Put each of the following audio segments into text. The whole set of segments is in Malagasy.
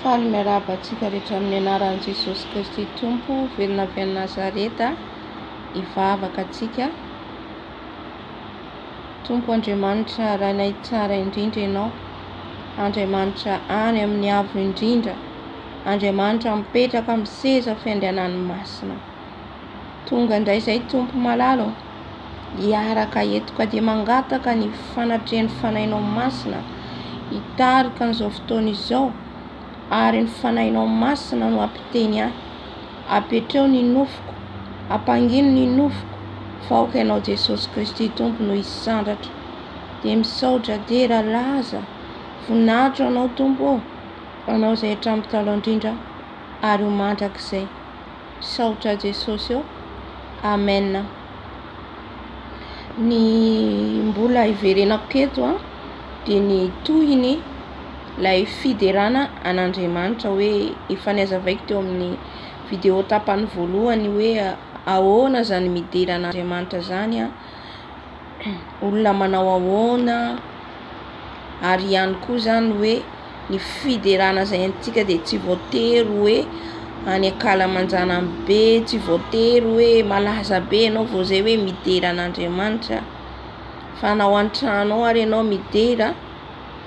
Faly miarahaba antsika rehetra amin'ny anaran'i Jesosy Kristy Tompo velona avy any Nazareta hivavaka antsika. Tompo Andriamanitra Rainay tsara indrindra Ianao, Andriamanitra any amin'ny avo indrindra, Andriamanitra mipetraka amin'ny seza fiandrianany masina. Tonga indray izay Tompo malala ô, hiaraka eto ka dia mangataka ny fanatrehan'ny Fanahinao Masina hitarika an'izao fotoana izao ary ny Fanahinao Masina no hampiteny ahy. Apetreo ny nofoko, ampangino ny nofoko fa aoka Ianao Jesosy Kristy Tompo no hisandratra. Dia misaotra, dera, laza, voninahitra ho Anao Tompo ô, Anao izay hatramin'ny taloha indrindra ary ho mandrakizay. Misaotra Jesosy ô. Amen. Ny mbola hiverenako eto an, dia ny tohiny ilay fiderana an'Andriamanitra hoe efa nihazavaiko teo amin'ny vidéo tapany voalohany hoe ahoana izany midera an'Andriamanitra izany an, olona manao ahoana, ary ihany koa izany hoe ny fiderana izay antsika dia tsy voatery hoe any ankalamanjana be, tsy voatery hoe malaza be ianao vao izay hoe midera an'Andriamanitra fa na ao an-trano ao ary ianao midera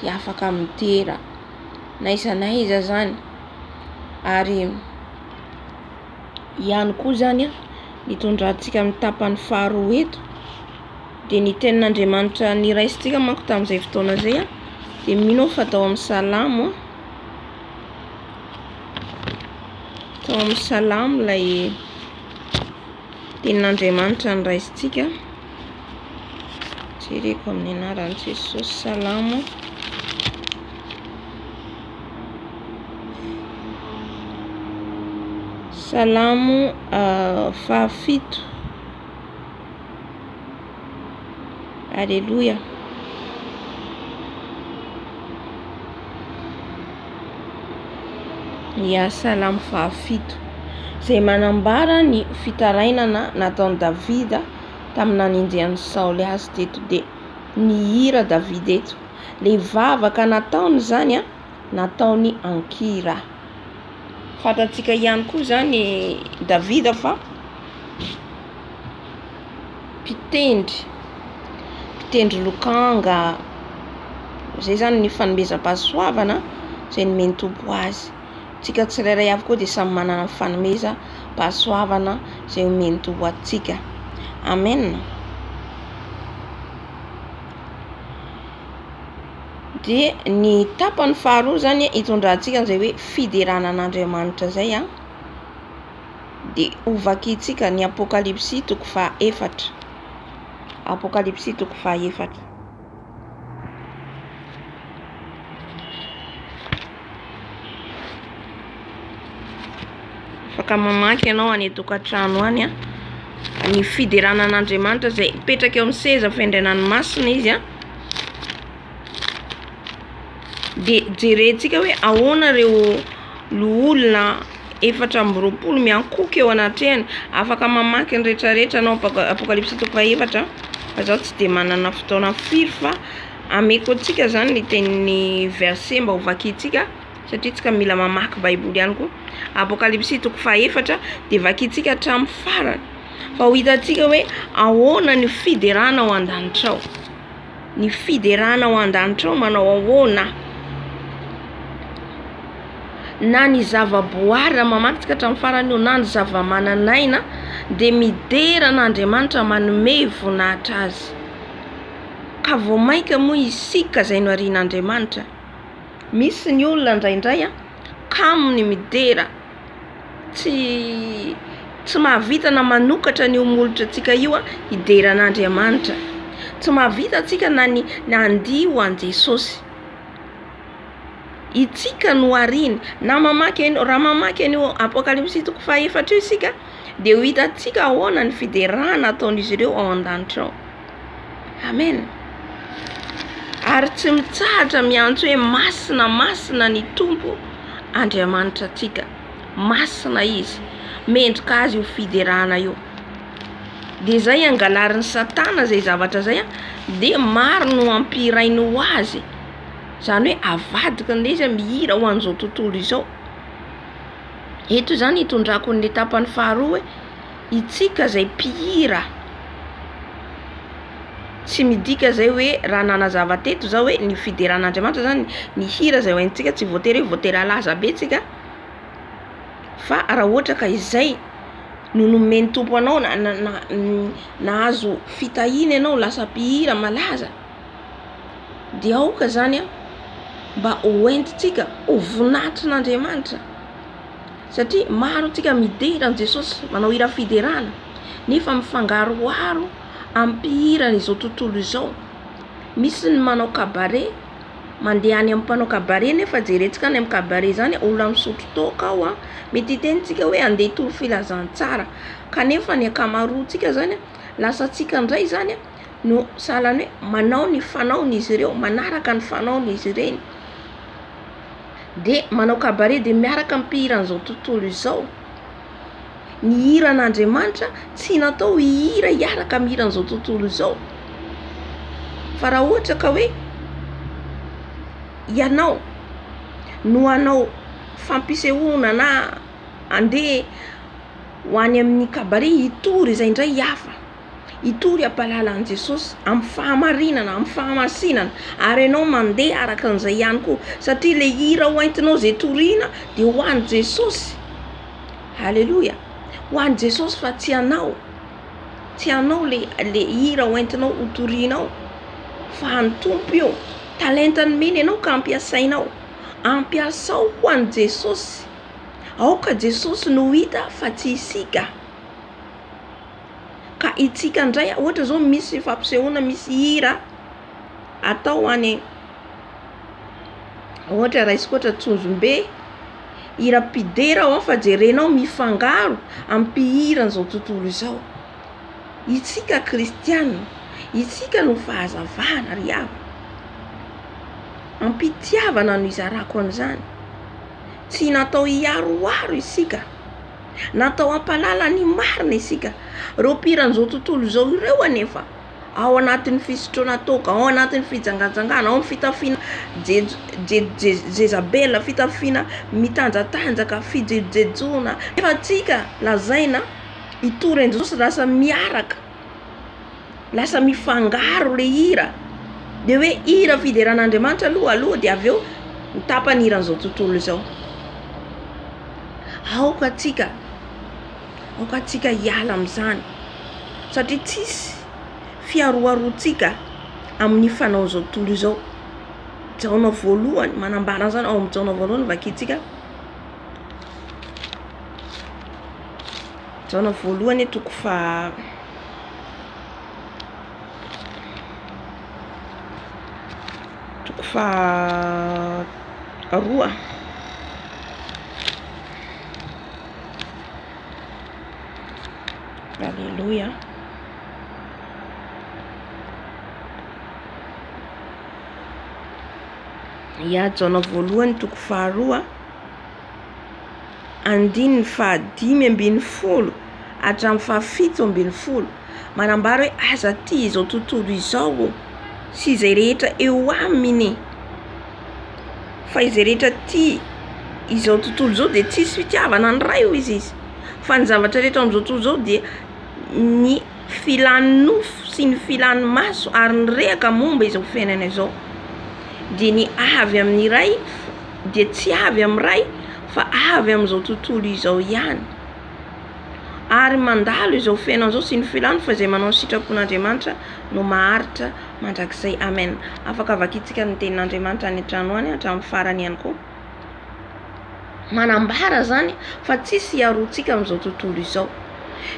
dia afaka midera n'aiza n'aiza zany ary ihany koa zany an nitondrantsika amin'ny tapany faharoa eto dia ny tenin'Andriamanitra niraisintsika manko tamin'izay fotoana izay an, dia mino aho fa tao amin'ny Salamo an, tao amin'ny Salamo ilay tenin'Andriamanitra noraisintsika, jereko amin'ny anaran'i Jesosy Salamo. Salamo fahafito. Aleloia. Ya Salamo fahafito, izay manambara ny fitarainana nataon'i Davida tamin'ny nanenjehan'i Saoly azy teto dia nihira Davida eto. Ilay vavaka nataony izany an, nataony an-kira. Fantatsika ihany koa izany Davida fa mpitendry, mpitendry lokanga, zay zany ny fanomezam-pahasoavana izay nomen'ny Tompo azy. Tsika tsirairay avy koa dia samy manana ny fanomezam-pahasoavana izay omen'ny Tompo antsika. Amen. Dia ny tapany faharoa zany hitondrantsika an'izay hoe fiderana an'Andriamanitra zay an. Dia hovakintsika ny Apokalypsy toko fahaefatra. Apokalypsy toko fahaefatra. Afaka mamaky ianao any an-tokantrano any an. Ny fiderana an'Andriamanitra izay mipetraka eo amin'ny seza fiandrianany masina izy an. Dia jerentsika hoe ahoana ireo loholona 24 miankohoka eo anatrehany. Afaka mamaky ny rehetrarehetra anao Apokalypsy toko fahefatra fa zaho tsy dia manana fotoana firy fa ameko antsika zany ny tenin'ny verset mba ho vakintsika satria tsika mila mamaky baiboly ihany koa. Apokalypsy toko fahefatra dia vakintsika hatramin'ny farany fa ho hitantsika hoe ahoana ny fiderana ao an-danitra ao. Ny fiderana ao an-danitra ao manao ahoana? Na ny zavaboary, raha mamaky tsika hatramin'ny farany io, na ny zavamananaina dia midera an'Andriamanitra manome voninahitra azy. Ka vao mainka moa isika izay noharian'Andriamanitra. Misy ny olona indraindray an, kamo ny midera. Tsy tsy mahavita na manokatra an'io molotra antsika io hidera an'Andriamanitra. Tsy mahavita antsika na ny na handihy ho an'i Jesosy. Itsika no ariny. Na mamaky an'io raha mamaky an'io Apokalypsy toko fahaefatra io isika dia ho hitantsika ahoana ny fiderana ataon'izy ireo ao an-danitra ao. Amen. Ary tsy mitsahatra miantso hoe masina masina ny Tompo Andriamanitra antsika. Masina izy. Mendrika azy io fiderana io. Dia izay angalarin'i Satana izay zavatra izay dia maro no ampihirainy ho azy. Izany hoe avadika ilay izy mihira ho an'izao tontolo izao. Eto izany itondrako ny tapany faharoa hoe itsika izay mpihira. Tsy midika izay hoe raha nanazava teto za hoe ny fideran'Andriamanitra zany ny hira izay ho haintsika tsy voatery hoe voatery halaza be tsika fa raha ohatra ka izay no nomen'ny Tompo anao na na nahazo fitahiana ianao lasa mpihira malaza dia aoka zany an mba ho entintsika ho vonatrin'Andriamanitra satria maro antsika midera an'i Jesosy manao hira fiderana nefa mifangaroharo amin'ny mpihiran'izao tontolo izao. Misy ny manao cabaret, mandeha any amin'ny mpanao cabaret nefa jerentsika any amin'ny cabaret izany olona misotro toaka ao an, mety hiteny tsika hoe andeha hitory filazantsara kanefa ny ankamaroantsika zany lasa antsika indray izany no sahalan'ny hoe manao ny fanaon'izy ireo, manaraka ny fanaon'izy ireny, de manao cabaret de miaraka amin'ny mpihiran'izao tontolo izao. Ny hiran'Andriamanitra tsy natao hihira hiaraka amin'ny hiran'izao tontolo izao. Fa raha ohatra ka hoe ianao no hanao fampisehoana na handeha ho any amin'ny cabaret hitory izay indray hafa. Hitory hampahalala an'i Jesosy amin'ny fahamarinana, amin'ny fahamasinana ary ianao mandeha araka an'izay ihany koa satria le hira ho entinao izay torina dia ho an'i Jesosy. Aleloia! Ho an'i Jesosy fa tsy anao. Tsy anao le le hira ho entinao ho torinao fa an'ny Tompo io. Talenta nomeny anao ka ampiasainao. Ampiasao ho an'i Jesosy. Aoka Jesosy no hita fa tsy isika. Ka itsika indray, ohatra zao misy fampisehoana, misy hira atao any, ohatra raisiko ohatra Tsonjombe, hira mpidera ao fa jerenao mifangaro amin'ny mpihiran'izao tontolo izao. Itsika kristiana, itsika no fahazavana ry havana. Am-pitiavana no izarako an'izany. Tsy natao hiaroaro isika. Natao hampahalala ny marina isika. Ireo mpihiran'izao tontolo izao ireo anefa, ao anatin'ny fisotroana toaka, ao anatin'ny fijangajangana, ao amin'ny fitafiana jejo-jezabela, fitafiana mitanjatanjaka, fijejojejoana. Nefa antsika lazaina hitory an'i Jesosy lasa miaraka, lasa mifangaro le hira. De hoe hira fideran'Andriamanitra aloha aloha de avy eo ny tapany hiran'izao tontolo izao. Aoka antsika, aoka antsika hiala amin'izany satria tsisy fiharoharoantsika amin'ny fanaon'izao tontolo izao. Jaona voalohany, manambara an'izany ao amin'ny Jaona voalohany vakintsika. Jaona voalohany toko faha toko faha roa. Aleloia. Ya, Jaona voalohany toko faharoa, andininy fahadimy ambin'ny folo hatramin'ny fahafito ambin'ny folo. Manambara hoe aza tia izao tontolo izao sy izay rehetra eo aminy, fa izay rehetra tia izao tontolo izao dia tsisy fitiavana ny Ray hoy izy, fa ny zavatra rehetra amin'izao tontolo izao dia ny filan'ny nofo sy ny filan'ny maso ary ny rehaka momba izao fiainana izao, dia ny avy amin'ny Ray dia tsy avy amin'ny Ray fa avy amin'izao tontolo izao ihany, ary mandalo izao fiainana izao sy ny filany fa izay manao ny sitrapon'Andriamanitra no maharitra mandrakizay. Amen. Afaka vakintsika ny tenin'Andriamanitra any an-trano any hatramin'ny farany ihany koa. Manambara zany fa tsisy hiaroantsika amin'izao tontolo izao.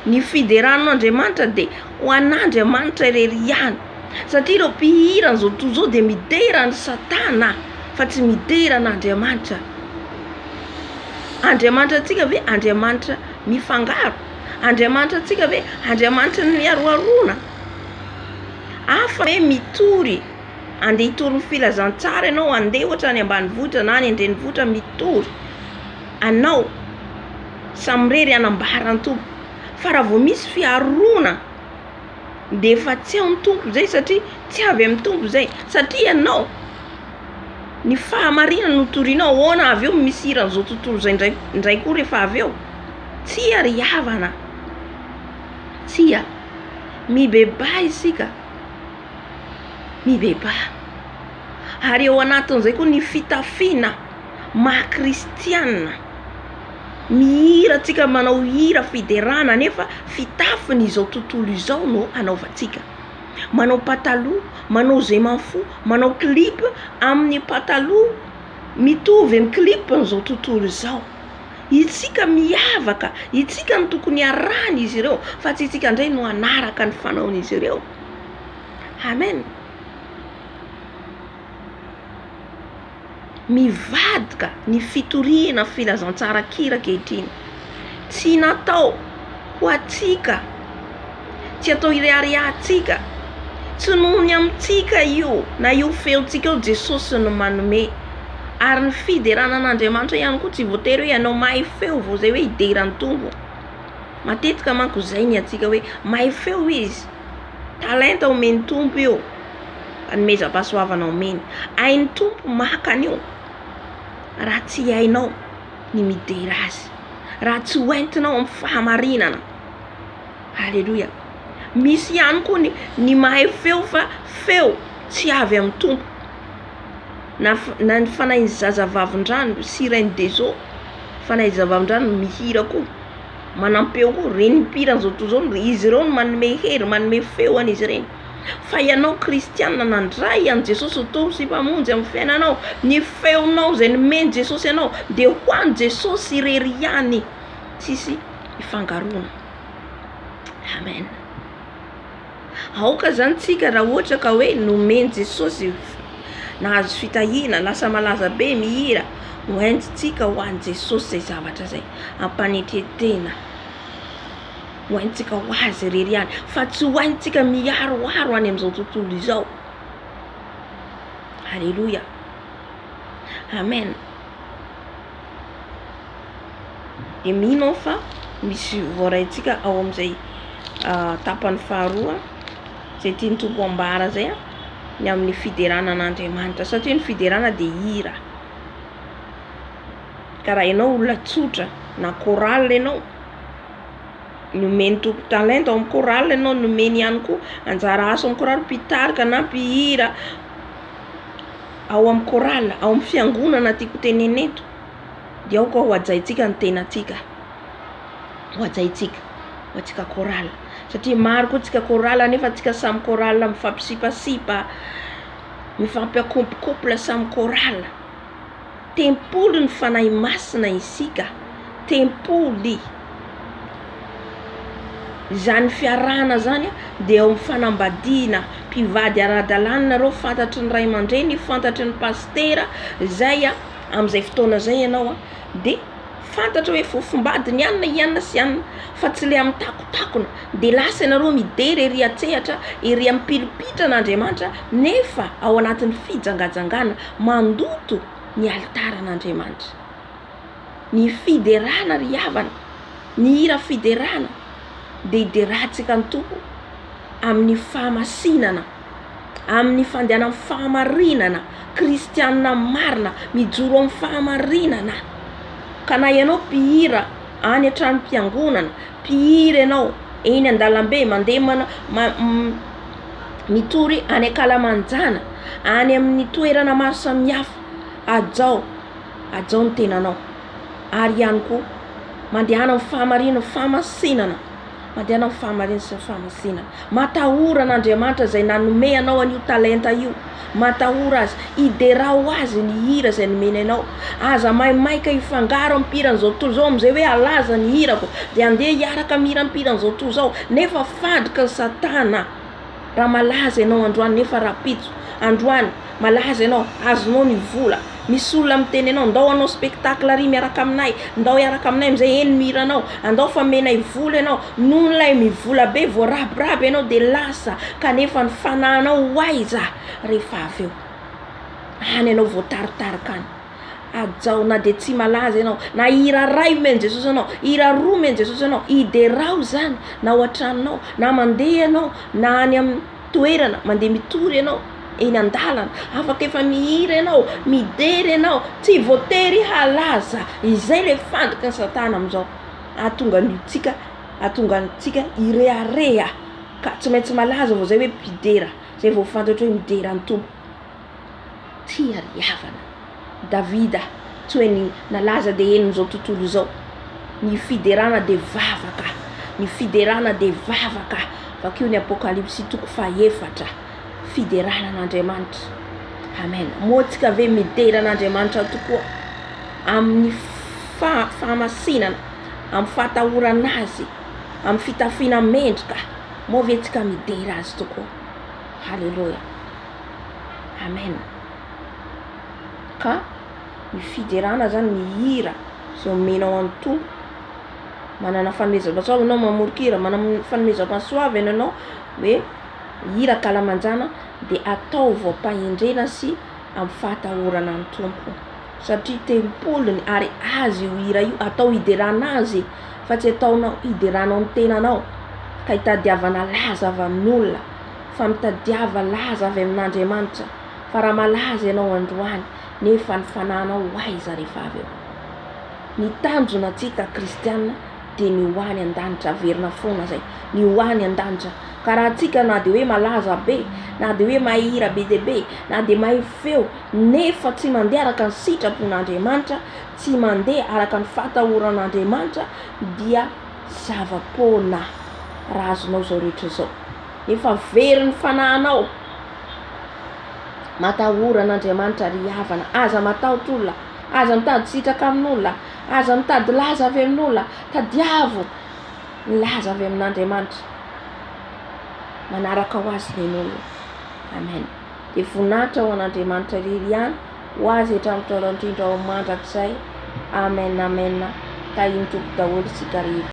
Ny fideran'Andriamanitra dia ho an'Andriamanitra irery ihany. Satria ireo mpihira an'izao tontolo izao dia midera an'i Satana fa tsy midera an'Andriamanitra. Andriamanitra antsika ve Andriamanitra mifangaro? Andriamanitra antsika ve Andriamanitra ny miaroharoana? Hafa hoe mitory, andeha hitory ny filazantsara ianao, andeha ohatra any ambanivohitra na any an-drenivohitra mitory anao samirery hanambara ny Tompo. Fa raha vao misy fiharoana dia efa tsy ao ny Tompo izay satria tsy avy amin'ny Tompo izay satria ianao. Ny fahamarinana no torinao, ahoana avy eo misy hiran'izao tontolo izao indray indray koa rehefa avy eo? Tsia ry havana, tsia. Mibebaha isika, mibebaha. Ary eo anatin'izay koa ny fitafiana maha kristiana. Mihira tsika manao hira fiderana nefa fitafiny izao tontolo izao no anaovantsika. Manao pataloha, manao je m'en fous, manao clip amin'ny pataloha mitovy amin'ny clip n'izao tontolo izao. Itsika miavaka, itsika no tokony harahan'izy ireo fa tsy itsika indray no hanaraka ny fanaon'izy ireo. Amen. Mivadika ny fitoriana filazantsara kira ankehitriny. Tsy natao ho antsika, tsy atao hireharehantsika, tsy noho ny amintsika io na io feontsika io Jesosy no manome. Ary ny fiderana an'Andriamanitra ihany koa tsy voatery hoe ianao mahay feo vao izay hoe hidera ny Tompo. Matetika manko izay ny antsika hoe mahay feo izy, talenta omen'ny Tompo io. Fanomezam-pahasoavana omeny. Hain'ny Tompo maka an'io raha tsy hainao ny midera Azy, raha tsy hoentinao amin'ny fahamarinana. Aleloia. Misy ihany koa ny, ny mahay feo fa feo tsy avy amin'ny Tompo. Na, na ny fanahin'ny zazavavindrano, sirène des eaux, fanahin'ny zazavavindrano mihira koa, manampeo koa, reny mpihira an'izao tontolo izao, izy ireo no manome hery, manome feo an'izy ireny. Fa ianao kristiana nandray an'i Jesosy ho Tompo sy Mpamonjy amin'ny fiainanao, ny feonao izay nomen'i Jesosy anao dia ho an'i Jesosy irery ihany, tsisy ifangaroana. Amen. Aoka izany tsika raha ohatra ka hoe nomen'i Jesosy nahazo fitahiana, lasa malaza be mihira, ho entintsika ho an'i Jesosy izay zavatra izay, ampanetren-tena. Ho haintsika ho azy irery ihany fa tsy ho haintsika miharoharo any amin'izao tontolo izao. Aleloia. Amen. Dia mino aho fa misy voaraintsika ao amin'izay tapany faharoa izay tian'ny Tompo ambara izay ny amin'ny fiderana an'Andriamanitra satria ny fiderana dia hira. Ka raha ianao olona tsotra na chorale ianao Nomeny Tompo talenta ao amin'ny chorale ianao, nomeny ihany koa anjara asa ao amin'ny chorale, mpitarika na mpihira ao amin'ny chorale, ao amin'ny fiangonana tiako tenenina eto, dia aoka ho hajaintsika ny tenantsika, ho hajaintsika, ho antsika chorale, satria maro koa tsika chorale nefa tsika samy chorale mifampisipasipa, mifampiakompokouple samy chorale. Tempolin'ny Fanahy Masina isika, tempoly. Izany fiarahana izany dia eo amin'ny fanambadiana, mpivady ara-dalàna nareo, fantatry ny ray aman-dreny, fantatry ny pasitera, izay amin'izay fotoana izay ianao dia fantatra hoe fofombady ny anona i anona sy anona, fa tsy le amin'ny takotakona, dia lasa ianareo midera ery an-tsehatra, ery amin'ny pilipitra an'Andriamanitra, nefa ao anatin'ny fijangajangana, mandoto ny alitaran'Andriamanitra. Ny fiderana ry havana, ny hira fiderana dia hiderantsika ny Tompo amin'ny fahamasinana, amin'ny fandehanana amin'ny fahamarinana, kristianina marina, mijoro amin'ny fahamarinana. Ka na ianao mpihira any an-tranom-piangonana, mpihira ianao eny an-dalambe, mandeha mana- mitory any an-kalamanjana, any amin'ny toerana maro samihafa, hajao, hajao ny tenanao, ary ihany koa mandehana amin'ny fahamarinana, fahamasinana, mandehana amin'ny fahamarinana sy ny fahamasinana, matahora an'Andriamanitra izay nanome anao an'io talenta io, matahora Azy, hiderao Azy ny hira izay nomeny anao, aza maimaika hifangaro amin'ny mpihiran'izao tontolo izao amin'izay hoe halaza ny hirako dia andeha hiaraka amin'ny hiran'ny mpihiran'izao tontolo izao, nefa fandriky ny satana. Raha malaza ianao androany nefa rahampitso, androany, malaza ianao, azonao ny vola, misy olona miteny anao ndao hanao spectacle ary miaraka aminay, ndao hiaraka aminay amizay heno ny hiranao, andao fa omenay vola ianao, noho ilay mivola be voarabiraby ianao de lasa kanefa ny fanahinao ho aiza rehefa avy eo? Any ianao voataritarika any. Hajao na dia tsy malaza ianao, na hira ray omen'i Jesosy anao, hira roa omen'i Jesosy anao, hiderao izany na ao an-tranonao, na mandeha ianao, na any amin'ny toerana mandeha mitory ianao. eny an-dalana, afaka efa mihira ianao, midera ianao, tsy voatery halaza, izay le fandriky ny satana amin'izao, hahatonga antsika, hahatonga antsika hirehareha, ka tsy maintsy malaza vao zay hoe mpidera, zay vao fantatra hoe midera ny Tompo. Tsia ry havana, Davida tsy hoe ny nalaza dia henon'izao tontolo izao. Ny fiderana dia vavaka, ny fiderana dia vavaka. Vakio ny Apokalypsy toko fahefatra, fiderana an'Andriamanitra. Amen. Moa tsika ve midera an'Andriamanitra tokoa amin'ny fahamasinana, amin'ny fahatahorana Azy, amin'ny fitafiana mendrika? Moa ve tsika midera Azy tokoa? Haleloia. Amen. Ka ny fiderana zany, ny hira izay omenao an'ny Tompo, manana fanomezam-pahasoavana ianao mamoron-kira, manana fanomezam-pahasoavana ianao hoe hira ankalamanjana dia ataovy am-pahendrena sy amin'ny fahatahorana ny Tompo satria tempoliny ary azy io hira io, atao hiderana azy fa tsy ataonao hideranao ny tenanao ka hitadiavana laza avy amin'olona fa mitadiava laza avy amin'Andriamanitra fa raha malaza ianao androany nefa ny fanahinao ho aiza rehefa avy eo? Ny tanjona antsika kristiana dia ny ho any an-danitra, averina foana zay, ny ho any an-danitra, ka raha antsika na dia hoe malaza be, na dia hoe mahay hira be dia be, na dia mahay feo, nefa tsy mandeha araka ny sitrapon'Andriamanitra, tsy mandeha araka ny fatahoran'Andriamanitra dia zava-poana raha azonao izao rehetra izao. Efa very ny fanahinao. Matahora an'Andriamanitra ry havana. Aza matahotra olona. Aza mitady sitraka amin'olona. Aza mitady laza avy amin'olona. Tadiavo ny laza avy amin'Andriamanitra. Manaraka ho azy ny olona. Amen. Dia voninahitra ho an'Andriamanitra irery ihany, ho azy hatramin'ny taona indrindra ao mandrakizay. Amen amen. Tahin'ny Tompo daholo isika rehetra.